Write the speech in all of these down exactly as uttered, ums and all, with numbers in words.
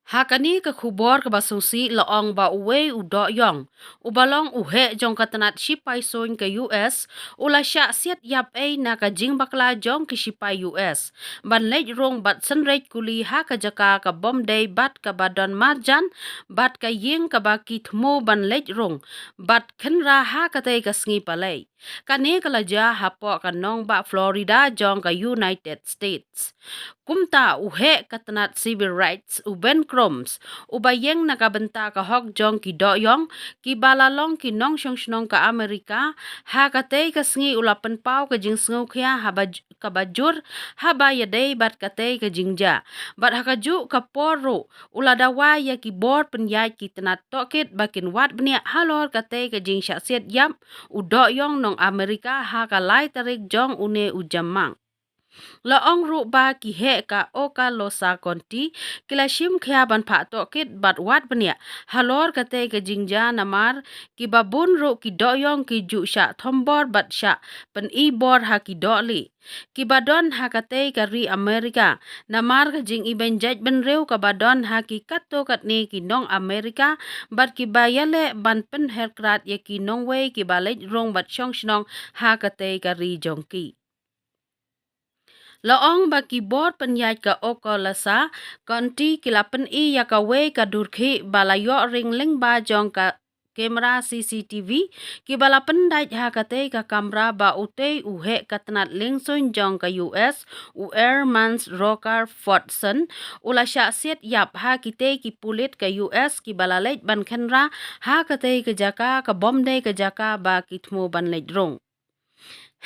Ha kane ka khubor kaba sngewsih la ong ba uwei u dohïong, uba long u heh jong ka tnat shipai suiñ ka U S, u la shah siat ïap ei na ka jingbakla jong ki shipai U S, ban leit rung bad synreit kuli ha ka jaka ka bym dei bad kaba don marjan, bad ka ïing kaba ki thmu ban leit rung bad khynra ha katei ka sngi palei. Kane ka la jia hapoh ka nongbah Florida jong ka United States. Kumta u heh ka tnat civil rights u Ben Crump, uba ïeng na ka bynta ka hok jong ki dohïong kiba la long ki nongshong shnong ka Amerika, ha katei ka sngi u la pynpaw ka jingsngewkhia haba j-, kaba jur haba ïadei bad katei ka jingjia. Bad ha kajuh ka por ruh u la dawa ïa ki bor pynïaid ki tnat tohkit ba kin wad bniah halor katei ka jingshah siat ïap u dohïong nong Amerika ha ka lai tarik jong une u jammang. La ong ruh ba ki heh ka Okaloosa County ki la shim khia ban phah tohkit bad wad bniah halor katei ka jingjia namar kiba bun ruh ki dohïong ki ju shah thombor bad shah pyni bor ha ki dohlieh kiba don ha katei ka ri Amerika, namar ka jingibeiñ jaitbynriew kaba don ha ki katto katne ki nong Amerika, bad kiba ïaleh ban pynher krad ïa ki nongwei kiba leit rung bad shong shnong ha katei ka ri jong ki. La ong ba ki bor pynïaid ka Okaloosa County ki la pyni ïa kawei ka dur khih ba la ïoh ring lyngba jong ka kamera C C T V, kiba la pyndait ha katei ka kamra ba utei u heh ka tnat liengsuiñ jong ka U S, u Ermans Rocafort Shen, u la shah siat ïap ha kitei ki pulit ka U S kiba la leit ban khynra ha katei ka jaka ka bym dei ka jaka ba ki thmu ban leit rung.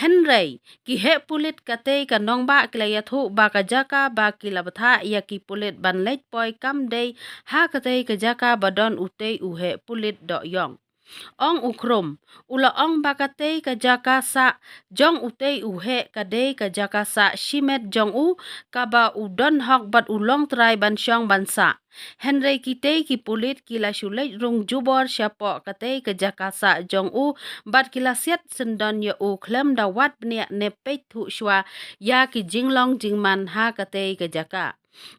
Hynrei ki heh pulit katei ka nongbah ki la ïathuh ba ka jaka ba ki la bthah ïa ki pulit ban leit poi kam dei ha katei ka jaka ba don utei u heh pulit dohïong. Ong u Crump, u la ong ba katei ka jaka sah jong utei u heh ka dei ka jaka sah shimet jong u, kaba u don hok bad u longtrai ban shong ban sah. Hynrei kitei ki pulit ki la shu leit rung jubor shapoh katei ka jaka sah jong u, bad ki la siat syndon ïa u khlem da wad bniah ne peit thuh shuwa ïa ki jinglong jingman ha katei ka jaka.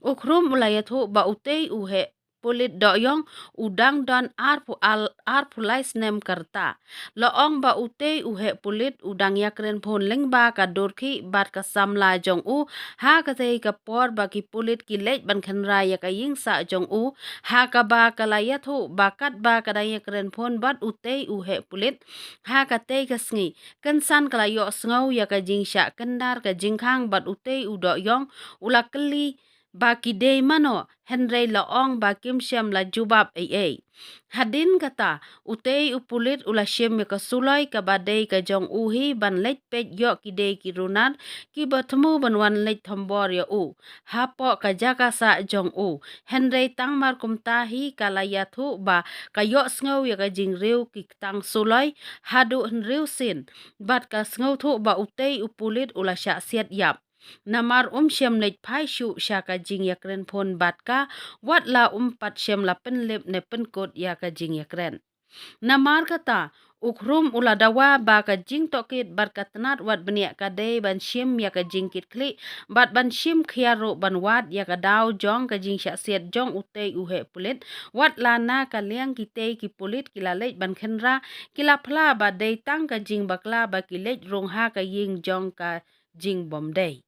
U Crump u la ïathuh ba utei u heh pulit dohïong u dang don arphew al-, arphew lai snem ka rta. La ong ba utei u heh pulit u dang ïakren phone lyngba ka dur khih bad ka samla jong u ha katei ka por ba ki pulit ki leit ban khynra ïa ka ïing sah jong u, ha kaba ka la ïathuh ba katba ka dang ïakren phone bad utei u heh pulit ha katei ka sngi, kynsan ka la ïohsngew ïa ka jingshah kyndar ka jingkhang bad utei u dohïong u la kylli ba ki dei mano, hynrei la ong ba kim shym la jubab ei ei. Hadien kata, utei u pulit u la shim ïa ka suloi kaba dei ka jong u hi ban leit peit ïoh ki dei ki runar kiba thmu ban wan leit thombor ïa u hapoh ka jaka sah jong u. Hynrei tang mar kumta hi ka la ïathuh ba ka ïohsngew ïa ka jingriew ki ktang suloi haduh hynriew sien, bad ka sngewthuh ba utei u pulit u la shah siat ïap. Namar um shym leit phai shuh sha ka jingïakren phone bad ka, wat la um pat shym la pynlip ne pynkut ïa ka jingïakren. Namar kata, u Crump u la dawa ba ka jingtohkit bad ka tnat wad bniah ka dei ban shim ïa ka jingkitkhlieh bad ban shim khia ruh ban wad ïa ka daw jong ka jingshah siat jong utei u heh pulit, wat la na ka liang kitei ki pulit ki la leit ban khynra, ki la phla ba dei tang ka jingbakla ba ki leit rung ha ka ïing jong ka jingbymdei.